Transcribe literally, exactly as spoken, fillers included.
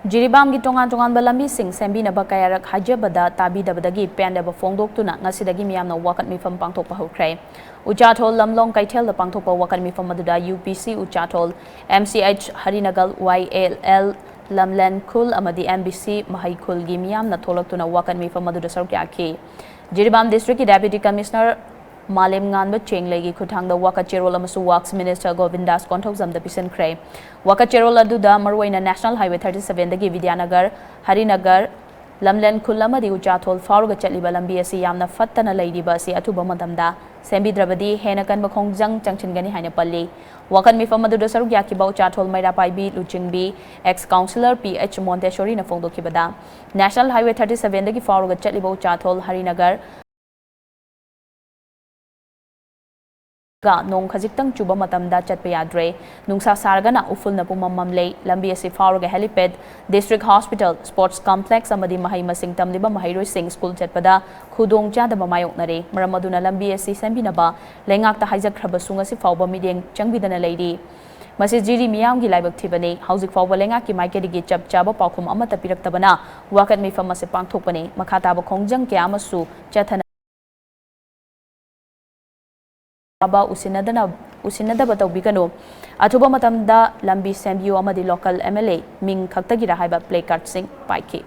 ꯖꯤꯔꯤꯕꯥꯝꯒꯤ ꯇꯣꯉꯥꯟ ꯇꯣꯉꯥꯟꯕ ꯂꯝꯕꯤꯁꯤꯡ ꯁꯦꯝꯕꯤꯅꯕ ꯀꯌꯥꯔꯛ ꯍꯥꯏꯖꯕꯗ ꯇꯥꯕꯤꯗꯕꯗꯒꯤ ꯄꯦꯟꯗꯕ ꯐꯣꯡꯗꯣꯛꯇꯨꯅ ꯉꯁꯤꯗꯒꯤ ꯃꯤꯌꯥꯝꯅ ꯋꯥꯀꯠ ꯃꯤꯐꯝ ꯄꯥꯡꯊꯣꯛꯄ ꯍꯧꯈ꯭ꯔꯦ꯫ ꯎꯆꯥꯊꯣꯜ ꯂꯝꯂꯣꯡ ꯀꯩꯊꯦꯜꯗ ꯄꯥꯡꯊꯣꯛꯄ ꯋꯥꯀꯠ ꯃꯤꯐꯝ ꯑꯗꯨꯗ ꯌꯨ ꯄꯤ ꯁꯤ ꯎꯆꯥꯊꯣꯜ, ꯑꯦꯝ ꯁꯤ ꯑꯩꯆ ꯍꯔꯤꯅꯒꯔ, ꯋꯥꯏ ꯑꯦꯜ ꯑꯦꯜ ꯂꯝꯂꯦꯟ ꯈꯨꯜ ꯑꯃꯗꯤ ꯑꯦꯝ ꯕꯤ ꯁꯤ ꯃꯍꯩ ꯈꯨꯜꯒꯤ ꯃꯤꯌꯥꯝꯅ ꯊꯣꯛꯂꯛꯇꯨꯅ ꯋꯥꯀꯠ ꯃꯤꯐꯝ ꯑꯗꯨꯗ ꯁꯔꯨꯛ ꯌꯥꯈꯤ꯫ ꯖꯤꯔꯤꯕꯥꯝ ꯗꯤꯁꯇ꯭ꯔꯤꯛꯀꯤ ꯗꯦꯄ꯭ꯌꯨꯇꯤ ꯀꯃꯤꯁꯅꯔ ꯃꯥꯂꯦꯝꯉꯥꯟꯕ ꯆꯦꯡꯂꯩꯒꯤ ꯈꯨꯠꯊꯥꯡꯗ ꯋꯥꯀꯠ ꯆꯦꯔꯣꯜ ꯑꯃꯁꯨ ꯋꯥꯔꯛꯁ ꯃꯤꯅꯤꯁꯇꯔ ꯒꯣꯕꯤꯟꯗꯥꯁ ꯀꯣꯟꯊꯧꯖꯝꯗ ꯄꯤꯁꯤꯟꯈ꯭ꯔꯦ꯫ ꯋꯥꯀꯠ ꯆꯦꯔꯣꯜ ꯑꯗꯨꯗ ꯃꯔꯨꯑꯣꯏꯅ ꯅꯦꯁꯅꯦꯜ ꯍꯥꯏꯋꯦ ꯊꯥꯔꯇꯤ ꯁꯚꯦꯟꯗꯒꯤ ꯕꯤꯗ꯭ꯌꯥꯅꯒꯔ, ꯍꯔꯤꯅꯒꯔ, ꯂꯝꯂꯦꯟ ꯈꯨꯜ ꯑꯃꯗꯤ ꯎꯆꯥꯊꯣꯜ ꯐꯥꯎꯔꯒ ꯆꯠꯂꯤꯕ ꯂꯝꯕꯤ ꯑꯁꯤ ꯌꯥꯝꯅ ꯐꯠꯇꯅ ꯂꯩꯔꯤꯕ ꯑꯁꯤ ꯑꯊꯨꯕ ꯃꯇꯝꯗ ꯁꯦꯝꯕꯤꯗ꯭ꯔꯕꯗꯤ ꯍꯦꯟꯅ ꯀꯟꯕ ꯈꯣꯡꯖꯪ ꯆꯪꯁꯤꯟꯒꯅꯤ ꯍꯥꯏꯅ ꯄꯜꯂꯤ꯫ ꯋꯥꯀꯠ ꯃꯤꯐꯝ ꯑꯗꯨꯗ ꯁꯔꯨꯛ ꯌꯥꯈꯤꯕ ꯎꯆꯥꯊꯣꯜ ꯃꯩꯔꯥ ꯄꯥꯏꯕꯤ ꯂꯨꯆꯤꯡꯕꯤ ꯑꯦꯛꯁ ꯀꯥꯎꯟꯁꯤꯂꯔ ꯄꯤ ꯑꯩꯆ ꯃꯣꯟꯇꯦꯁꯣꯔꯤꯅ ꯐꯣꯡꯗꯣꯛꯈꯤꯕꯗ, ꯅꯦꯁꯅꯦꯜ ꯍꯥꯏꯋꯦ ꯊꯥꯔꯇꯤ ꯁꯚꯦꯟꯗꯒꯤ ꯐꯥꯎꯔꯒ ꯆꯠꯂꯤꯕ ꯎꯆꯥꯊꯣꯜ ꯍꯔꯤꯅꯒꯔ ꯒ ꯅꯣꯡ ꯈꯖꯤꯛꯇꯪ ꯆꯨꯕ ꯃꯇꯝꯗ ꯆꯠꯄ ꯌꯥꯗ꯭ꯔꯦ꯫ ꯅꯨꯡꯁꯥ ꯁꯥꯔꯒꯅ ꯎꯐꯨꯜꯅ ꯄꯨꯝꯃꯝ ꯃꯝꯂꯦ꯫ ꯂꯝꯕꯤ ꯑꯁꯤ ꯐꯥꯎꯔꯒ helipad, district hospital, sports complex ꯑꯃꯗꯤ ꯃꯍꯩ ꯃꯁꯤꯡ ꯇꯝꯂꯤꯕ ꯃꯍꯩꯔꯣꯏꯁꯤꯡ ꯁ꯭ꯀꯨꯜ ꯆꯠꯄꯗ ꯈꯨꯗꯣꯡꯆꯥꯗꯕ ꯃꯥꯌꯣꯛꯅꯔꯦ꯫ ꯃꯔꯝ ꯑꯗꯨꯅ ꯂꯝꯕꯤ ꯑꯁꯤ ꯁꯦꯝꯕꯤꯅꯕ ꯂꯩꯉꯥꯛꯇ ꯍꯥꯏꯖꯈ꯭ꯔꯕꯁꯨ ꯉꯁꯤ ꯐꯥꯎꯕ ꯃꯤꯠꯌꯦꯡ ꯆꯪꯕꯤꯗꯅ ꯂꯩꯔꯤ꯫ ꯃꯁꯤ ꯖꯤꯔꯤ ꯃꯤꯌꯥꯝꯒꯤ ꯂꯥꯏꯕꯛ ꯊꯤꯕꯅꯤ꯫ ꯍꯧꯖꯤꯛ ꯐꯥꯎꯕ ꯂꯩꯉꯥꯛꯀꯤ ꯃꯥꯏꯀꯩꯗꯒꯤ ꯆꯞ ꯆꯥꯕ ꯄꯥꯎꯈꯨꯝ ꯑꯃꯠꯇ ꯄꯤꯔꯛꯇꯕꯅ ꯋꯥꯀꯠ ꯃꯤꯐꯝ ꯑꯁꯤ ꯄꯥꯡꯊꯣꯛꯄꯅꯤ꯫ ꯃꯈꯥ ꯇꯥꯕ ꯈꯣꯡꯖꯪ ꯀꯌꯥ ꯑꯃꯁꯨ ꯆꯠꯊꯅ ꯎꯁꯤꯟꯅꯗꯅ-, ꯎꯁꯤꯟꯅꯗꯕ ꯇꯧꯕꯤꯒꯅꯨ꯫ ꯑꯊꯨꯕ ꯃꯇꯝꯗ ꯂꯝꯕꯤ ꯁꯦꯝꯕꯤꯌꯨ ꯑꯃꯗꯤ ꯂꯣꯀꯦꯜ ꯑꯦꯝ ꯑꯦꯜ ꯑꯦ ꯃꯤꯡ ꯈꯛꯇꯒꯤꯔꯥ ꯍꯥꯏꯕ ꯄ꯭ꯂꯦ ꯀꯥꯔꯗꯁꯤꯡ ꯄꯥꯏꯈꯤ꯫